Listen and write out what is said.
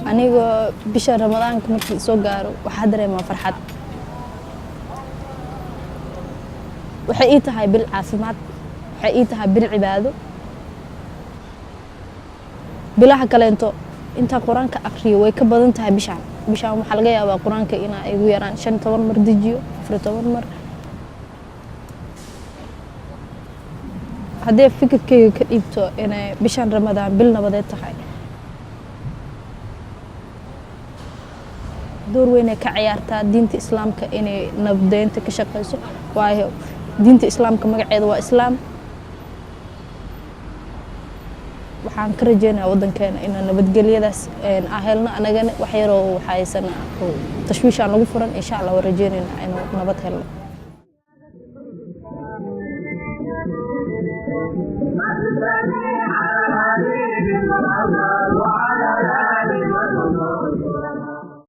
Aniga bisha Ramadaanka markii soo gaaro waxaa dareemaa farxad. Waxay ii tahay bil caafimaad, waxay ii tahay bil cibaado. Bilaha kaleento intaa Qur-aanka akriyo way ka badan tahay bishaan. Bishaan waxaa laga yaabaa Qur-aanka inaa igu yaraan 15 mar dejiyo, 14 mar. Haddii fikirkeyga ka dhiibto inay bishaan Ramadaan bil nabadeed tahay, door weynay ka ciyaartaa diinta Islaamka inay nabdeynta ka shaqeyso, waayo diinta Islaamka magaceeda waa Islaam. Waxaan ka rajeynayaa waddankeena inaan nabadgelyadaas aan helno, anagana wax yaroo waxaysan tashwiishaan lagu furan. Insha Allah waan rajeynaynaa inuu nabad helno. وعلى